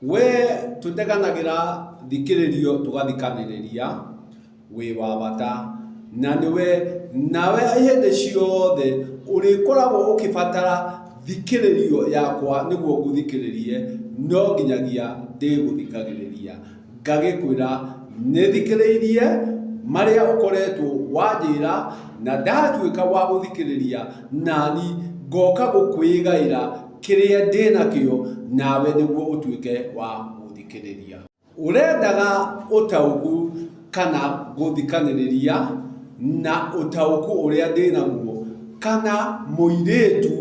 We tũteganagĩra thikĩrĩrio tũgathikanĩrĩria, wĩ wa bata na nĩwe nawe hĩndĩ ciothe ũrĩkoragwo ũkĩbatara thikĩrĩrio yakwa nĩguo ngũthikĩrĩrie, no nginyagia ndĩgũthikagĩrĩria. Ngagĩkwĩra nĩ thikĩrĩirie marĩa ũkoretwo wanjĩra na ndatuĩka wa gũthikĩrĩria nani ngoka gũkwĩgaĩra kĩrĩa ndĩnakĩo nawe nĩguo ũtuĩke wa gũthikĩrĩria. Ũrendaga ũtaũku kana gũthikanĩrĩria na ũtaũku ũrĩa ndĩnaguo kana mũirĩtu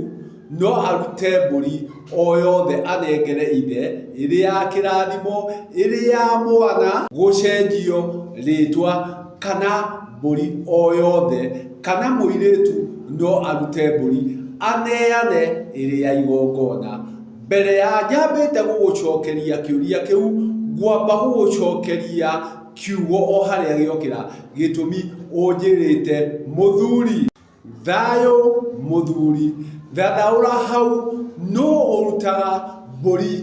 no arute mbũri o yothe anengere ithe ĩrĩ ya kĩrathimo, ĩrĩ ya mwana gũcenjio rĩtwa kana mbũri o yothe kana mũirĩtu no arute mbũri aneane ĩrĩ ya igongona. Mbere ya nyambĩte gũgũcokeria kĩũria kĩu, ngwamba gũgũcokeria kiugo o harĩa gĩokĩra, gĩtũmi ũnjĩrĩte mũthuri. Thayũ mũthuri, thathaũra hau nũ ũrutaga mbũri,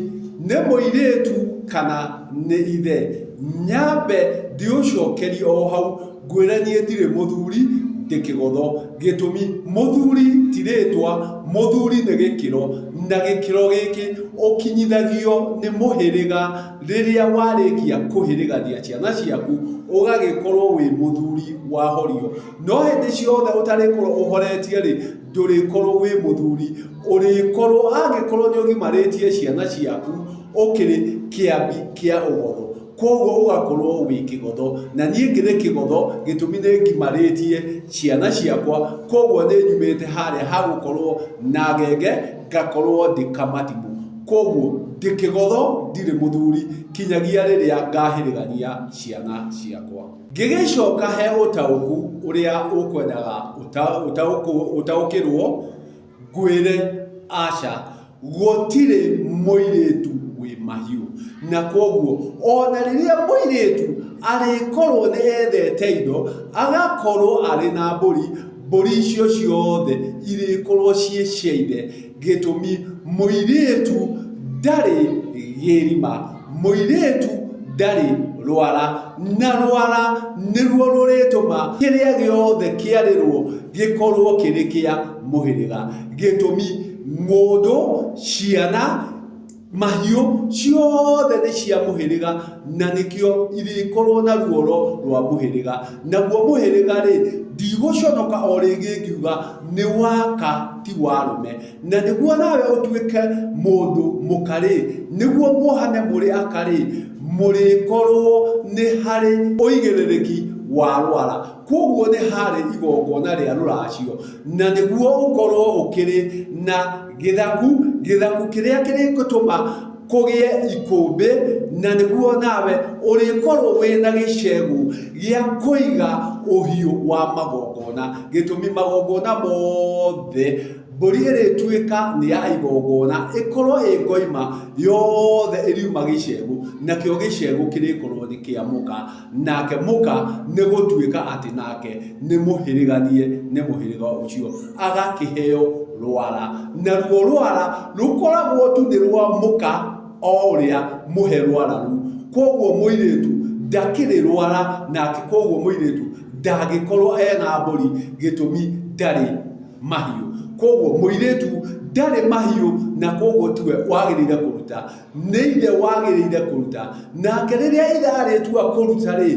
nĩ mũirĩtu kana nĩ ithe? Nyambe ndĩũcokerie o hau ngwĩre niĩ ndirĩ mũthuri ndĩ kĩgotho. Gĩtũmi mũthuri ti rĩtwa, mũthuri nĩ gĩkĩro na gĩkĩro gĩkĩ ũkinyithagio nĩ mũhĩrĩga rĩrĩa warĩkia kũhĩrĩgania ciana ciaku ũgagĩkorwo wĩ mũthuri wahorio. No hĩndĩ ciothe ũtarĩkorwo ũhoretie rĩ, ndũrĩkorwo wĩ mũthuri, ũrĩkorwo angĩkorwo nĩ ũgimarĩtie ciana ciaku ũkĩrĩ kĩambi kĩa ũgotho. Kwoguo ũgakorwo wĩ kĩgotho. Na niĩ ngĩrĩ kĩgotho gĩtũmi nĩ ngimarĩtie ciana ciakwa, kwoguo nĩ nyumĩte harĩa ha gũkorwo na ngenge ngakorwo ndĩ kamatimũ. Kwoguo ndĩ kĩgotho ndirĩ mũthuri kinyagia rĩrĩa ngahĩrĩgania ciana ciakwa. Ngĩgĩcoka he ũtaũku ũrĩa ũkwendaga ũtaũkĩrwo, ngwĩre aca, gũtirĩ mũirĩtu wĩ mahiũ. Na kwoguo ona rĩrĩa mũirĩtu arĩkorwo nĩ ethete indo, agakorwo arĩ na mbũri, mbũri icio ciothe irĩkorwo ciĩ cia ithe. Gĩtũmi mũirĩtu ndarĩ gĩrima, mũirĩtu ndarĩ rwara, na rwara nĩruo rũrĩtũma kĩrĩa gĩothe kĩarĩrwo gĩkorwo kĩrĩ kĩa mũhĩrĩga. Gĩtũmi mũndũ, ciana, mahiũ ciothe nĩ cia mũhĩrĩga na nĩkĩo irĩkorwo na ruoro rwa mũhĩrĩga. Naguo mũhĩrĩga rĩ, ndigũconoka o rĩngĩ ngiuga nĩ waka ti warũme. Na nĩguo nawe ũtuĩke mũndũ mũka rĩ, nĩguo muohane mũrĩ aka rĩ, mũrĩkorwo nĩ harĩ ũigĩrĩrĩki wa rwara. Kwoguo nĩ harĩ igongona rĩa rũracio, na nĩguo ũkorwo ũkĩrĩ na gĩthaku, gĩthaku kĩrĩa kĩrĩgũtũma kũgĩe ikũmbĩ, na nĩguo nawe ũrĩkorwo wĩna gĩcegũ gĩa kũiga ũhiũ wa magongona. Gĩtũmi magongona mothe mbũri ĩrĩtuĩka nĩ ya igongona, ĩkorwo ĩ ngoima yothe ĩriuma gĩcegũ, nakĩo gĩcegũ kĩrĩkorwo nĩ kĩa mũka. Nake mũka nĩ gũtuĩka atĩ nake nĩ mũhĩrĩganie nĩ mũhĩrĩga ũcio, agakĩheo rwara. Naruo rwara rũkoragwo tu nĩ rwa mũka o ũrĩa mũhe rwara rũu. Kwoguo mũirĩtu ndakĩrĩ rwara, nake kwoguo mũirĩtu ndangĩkorwo ena mbũri gĩtũmi ndarĩ mahiũ. Kwoguo mũirĩtu ndarĩ mahiũ na kwoguo tiwe wagĩrĩire kũruta. Nĩ ithe wagĩrĩire kũruta. Nake rĩrĩa ithe arĩtua kũruta-rĩ,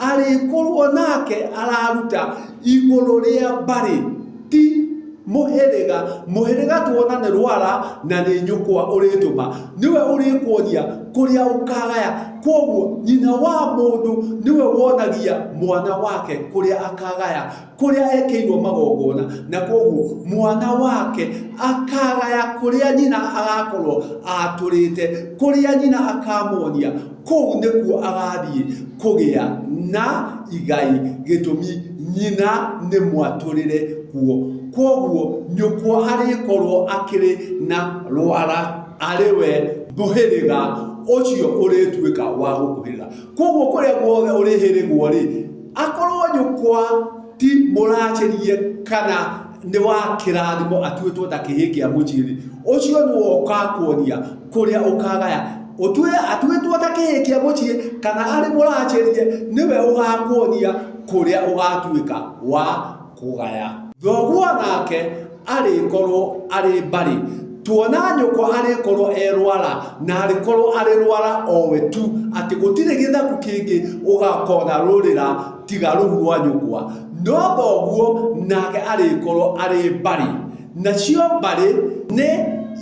arĩkorwo nake araruta igũrũ rĩa mbarĩ, ti mũhĩrĩga. Mũhĩrĩga tuona nĩ rwara na nĩ nyũkwa ũrĩtũma. Nĩwe ũrĩkuonia kũrĩa ũkagaya. Kwoguo nyina wa mũndũ nĩwe wonagia mwana wake kũrĩa akagaya. Kũrĩa ekĩirwo magongona, na kwoguo mwana wake akagaya kũrĩa nyina agakorwo atũrĩte, kũrĩa nyina akamuonia, kũu nĩkuo agathiĩ kũgĩa na igai, gĩtũmi nyina nĩ mwatũrĩre kuo. Kwoguo nyũkwa arĩkorwo akĩrĩ na rwara arĩ we mũhĩrĩga ũcio ũrĩtuĩka wa gũkũhĩrĩga. Kwoguo kũrĩa guothe ũrĩhĩrĩgwo-rĩ, Akorwo nyũkwa ti mũracĩrie kana nĩ wa kĩrathimo atuĩtwo ta kĩhĩ kĩa mũciĩ-rĩ, ũcio nĩwe ũkakuonia kũrĩa ũkagaya. Ũtue atuĩtwo ta kĩhĩĩ kĩa mũciĩ kana arĩ mũracĩrie, nĩwe ũgakuonia kũrĩa ũgatuĩka wa kũgaya. Thoguo nake arĩkorwo arĩ mbarĩ. Tuona nyũkwa arĩkorwo e rwara na arĩkorwo arĩ rwara owe tu, atĩ gũtirĩ gĩthaku kĩngĩ ũgakona rũrĩra tiga rũu rwa nyũkwa. No thoguo nake arĩkorwo arĩ mbarĩ. Nacio mbarĩ nĩ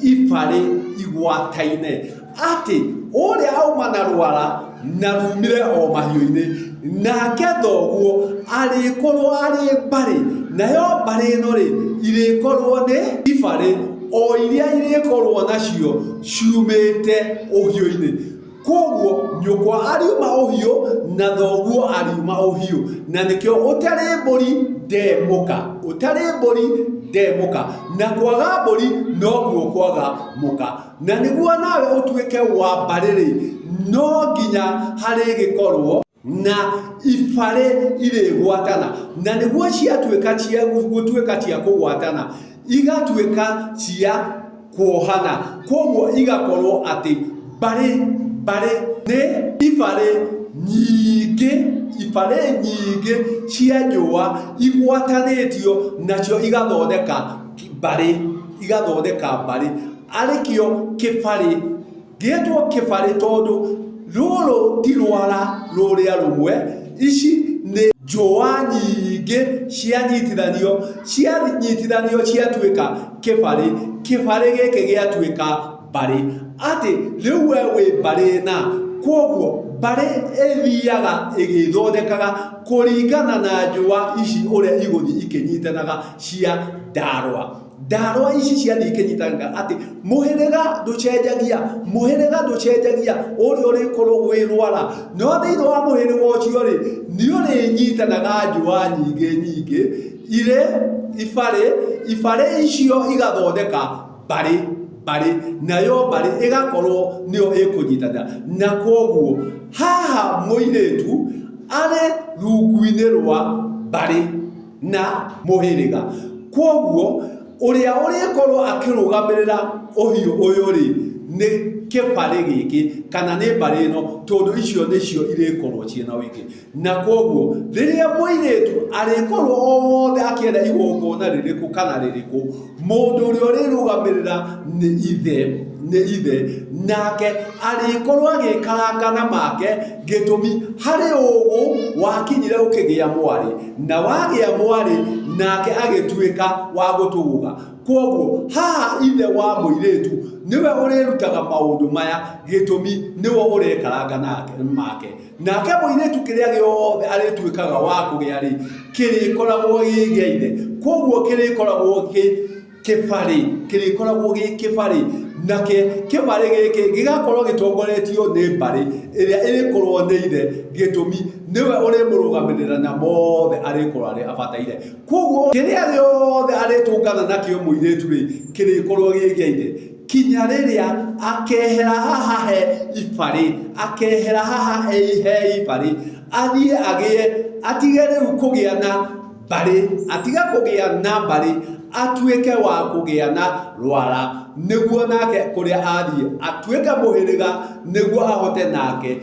ibarĩ igwataine. Atĩ ũrĩa auma na rwara na rumire o mahiũ-inĩ, nake thoguo arĩkorwo arĩ mbarĩ, nayo mbarĩ ĩno rĩ, irĩkorwo nĩ ibarĩ o iria irĩkorwo nacio ciumĩte ũhiũ-inĩ. Koguo nyũkwa ariuma ũhiũ na thoguo ariuma ũhiũ, na nĩkĩo ũtarĩ mbũri nde mũka, ũtarĩ mbũri nde mũka, na kwaga mbũri nokuo kwaga mũka. Na nĩguo nawe ũtuĩke wa mbarĩ-rĩ, no nginya harĩgĩkorwo na ibarĩ irĩgwatana, na nĩguo ciatuĩka cia gũtuĩka cia kũgwatana, igatuĩka cia kuohana. Koguo igakorwo atĩ mbarĩ mbarĩ nĩ ibarĩ nyingĩ, ibarĩ nyingĩ cia njũa igwatanĩtio nacio igathondeka mbarĩ, igathondeka mbarĩ. Arĩkĩo kĩbarĩ, gĩetwo kĩbarĩ tondũ rũrũ ti rwara rũrĩa rũmwe, ici nĩ njũa nyingĩ cianyitithanio, cianyitithanio ciatuĩka kĩbarĩ, kĩbarĩ gĩkĩ gĩatuĩka mbarĩ. Atĩ rĩu we wĩ mbarĩ na, koguo mbarĩ ĩthiaga ĩgĩthondekaga kũringana na njũa ici ũrĩa igũthiĩ ikĩnyitanaga cia ndarwa. Ndarwa ici ciathiĩ ikĩnyitanaga atĩ mũhĩrĩga ndũcenjagia, mũhĩrĩga ndũcenjagia ũrĩa ũrĩkorwo wĩ rwara, no thĩinĩ wa mũhĩrĩga ũcio rĩ, nĩ ũrĩnyitanaga njũa nyingĩ nyingĩ irĩ ibarĩ, ibarĩ icio igathondeka mbarĩ, mbarĩ, nayo mbarĩ ĩgakorwo nĩyo ĩkũnyitana. Na koguo haha mũirĩtu arĩ rungu-inĩ rwa mbarĩ na mũhĩrĩga. Kwoguo ũrĩa ũrĩkorwo akĩrũgamĩrĩra ũhiũ ũyũ rĩ, nĩ kĩbarĩ gĩkĩ kana nĩ mbarĩ ĩno, tondũ icio nĩcio irĩkorwo ciĩna ũingĩ. Na kwoguo rĩrĩa mũirĩtu arĩkorwo o wothe akĩenda igongona rĩrĩkũ kana rĩrĩkũ, mũndũ ũrĩa ũrĩrũgamĩrĩra nĩ ithe, nĩ ithe, nake arĩkorwo agĩkaranga na make, gĩtũmi harĩ ũgũ wakinyire ũkĩgĩa mwarĩ, na wagĩa mwarĩ nake agĩtuĩka wa gũtũgũga. Kwoguo haha ithe wa mũirĩtu nĩwe ũrĩrutaga maũndũ maya, gĩtũmi nĩwe ũrekaranga nake make. Nake mũirĩtu kĩrĩa gĩothe arĩtuĩkaga wa kũgĩa rĩ, kĩrĩkoragwo gĩ gĩa ithe. Kwoguo kĩrĩkoragwo gĩ kĩbarĩ, kĩrĩkoragwo gĩ kĩbarĩ. Nake kĩbarĩ gĩkĩ gĩgakorwo gĩtongoretio nĩ mbarĩ ĩrĩa ĩrĩkorwo nĩ ithe, gĩtũmi nĩwe ũrĩmũrũgamĩrĩra na mothe arĩkorwo arĩ abataire. Kwoguo kĩrĩa gĩothe arĩtũngana nakĩo mũirĩtu rĩ, kĩrĩkorwo gĩ gĩa ithe. Kinya rĩrĩa akehera haha he ibarĩ, akehera haha he ibarĩ, athiĩ agĩe, atige rĩu kũgĩa na mbarĩ, atige kũgĩa na mbarĩ, atuĩke wa kũgĩa na rwara, nĩguo nake kũrĩa athiĩ atuĩke mũhĩrĩga, nĩguo ahote nake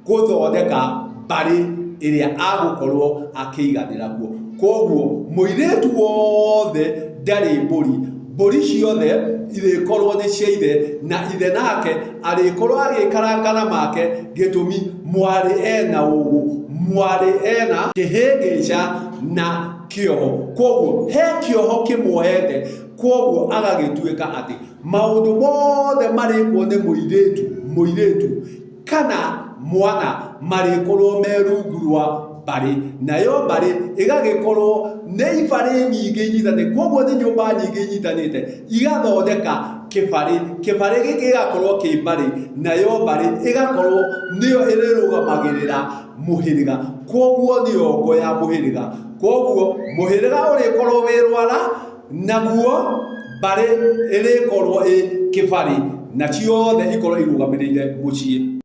gũthondeka mbarĩ ĩrĩa agũkorwo akĩiganĩra kuo. Koguo mũirĩtu wothe ndarĩ mbũri, mbũri ciothe irĩkorwo nĩ cia ithe, na ithe nake arĩkorwo agĩkaranga na make, gĩtũmi mwarĩ ena ũgũ, mwarĩ ena kĩhĩngĩca na kĩoho. Koguo he kĩoho kĩmuohete, koguo agagĩtuĩka atĩ maũndũ mothe marĩkwo nĩ mũirĩtu, mũirĩtu kana mwana marĩkorwo me rungu rwa mbarĩ, nayo mbarĩ ĩgagĩkorwo nĩ ibarĩ nyingĩ inyitanĩte, koguo nĩ nyũmba nyingĩ inyitanĩte igathondeka kĩbarĩ, kĩbarĩ gĩkĩ gĩgakorwo kĩ mbarĩ, nayo mbarĩ ĩgakorwo nĩyo ĩrĩrũgamagĩrĩra mũhĩrĩga, koguo nĩyo ngo ya mũhĩrĩga, koguo mũhĩrĩga ũrĩkorwo wĩ rwara, naguo mbarĩ ĩrĩkorwo ĩ kĩbarĩ, na ciothe ikorwo irũgamĩrĩire mũciĩ.